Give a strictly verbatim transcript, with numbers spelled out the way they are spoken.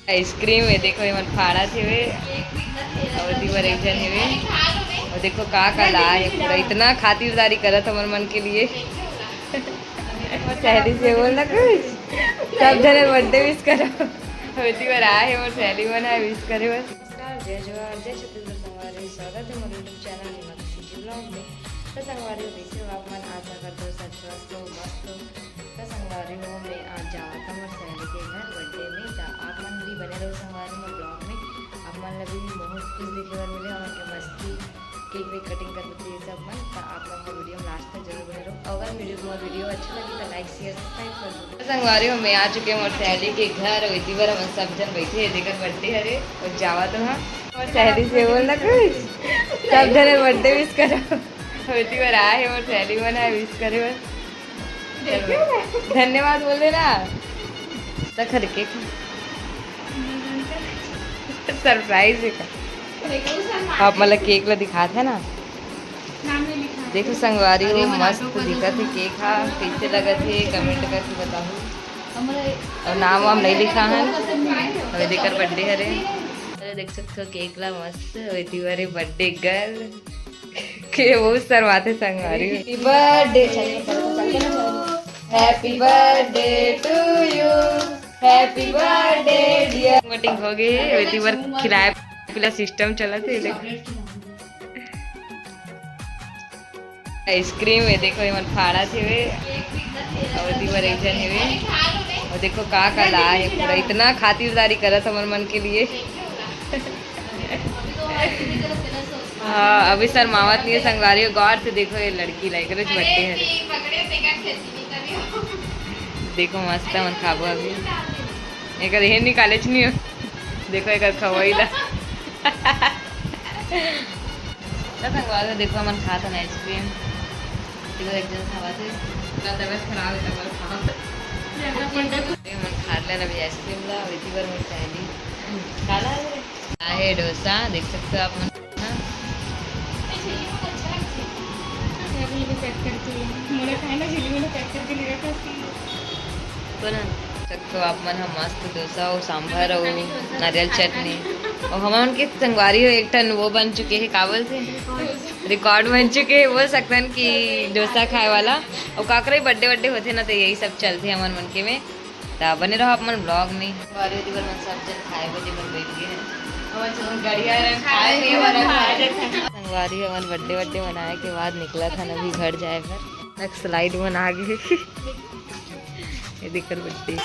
Ice cream हे, देखो, एमन फाड़त हेवे। अउ ओती बर एक झन हेवे। अउ देखो का का लाए हे, पूरा इतना खातिरदारी करत हमर मन के लिए। मोर सहेली से बोल ना कुछ, सब झन birthday wish करो। अउ ओती बर आए हे मोर सहेली मन ह wish करे बर। नमस्कार, जय जोहार, जय छत्तीसगढ़ संगवारी, स्वागत हे मोर YouTube channel हिमा खुशी vlog में। तो संगवारी हो, कैसे हो आप मन? आशा करत हो सब स्वस्थ हो, मस्त हो। तो संगवारी हो, मैं आज जावत हूँ मोर सहेली के घर birthday में। तो आप मन भी बने रहो संगवारी मोर vlog में। आप मन ला भी बहुत कुछ देखे बर मिले, हमन के मस्ती, cake वेक cutting करत हे ये सब मन। तो आप मन मोर video में last तक जरूर बने रहो। अगर video, मोर video अच्छा लगे तो like, share, subscribe कर दो। तो संगवारी हो, मैं आ चुके हूँ मोर सहेली के घर। अउ एती बर हमन सब झन बैठे हे, जेकर birthday हरे, अउ जावत हूँ। मोर सहेली से बोल ना कुछ, सब झन birthday wish करो। अउ एती बर आए हे मोर सहेली मन ह wish करे बर। धन्यवाद बोल देना। तखर के surprise हे का? आप मन ला cake ला दिखात हे ना। देखो संगवारी हो, मस्त दिखत हे cake हा, कैसे लगत हे, comment करके बताहू। अउ नाम वाम नहीं लिखा है, अउ जेकर birthday हरे। अरे देख सकते हो cake ला मस्त, अउ एती बर हे birthday girl। के वो शर्माथे संगवारी। Happy birthday, चल, चल, चल, चल, चल। Happy birthday to you, happy birthday dear। Meeting हो गई हे, एती बर खिलाए पिला system चलत हे, देख। आइसक्रीम हे, देखो, एमन फाड़त हेवे। अउ एती बर एक झन हेवे। अउ देखो का का लाए हे, पूरा इतना खातिरदारी करत हमर मन के लिए। हाँ, अभी शर्मावत नहीं हे संगवारी हो, गौर से देखो ये लड़की ला, एकरे ज birthday हरे। देखो मस्त हमन खाबो अभी। एकर हे नहीं, college नहीं हो। देखो एकर खवई ला। तो संगवारी हो, देखो हमन खात हन आइसक्रीम। देखो एक झन खावत हे, पूरा तबियत खराब हे, तब खावत हे। हमन खात लेन अभी आइसक्रीम ला, अउ एती बर मोर सहेली। का ला हे रे? आहे डोसा, देख सकते हो आप मन। हाँ। ये भी pack करके, मोला खाए ना झिल्ली में pack करके ले रखा है। तो ना, देख सकते हो आप मन ह मस्त डोसा अउ सांभर अउ नारियल चटनी। अउ हमन के संगवारी हो एक ठन वो बन चुके हे, का बोलथे? Record बन चुके हे, बोल सकथन कि डोसा खाए वाला। अउ काकरे birthday वर्डे होथे ना, तो यही सब चलथे हमन मन के में। त बने रहो आप मन vlog में। संगवारी हो, एती बर मन सब झन खाए बर जेमन बैठ गए हैं। हमन सब गड़िया रंग खाए पिए वाला खाए। संगवारी हो, हमन birthday वर्डे मनाए के बाद निकलत हन अभी घर जाए बर। एक slide बना गए। ये देख कर birthday।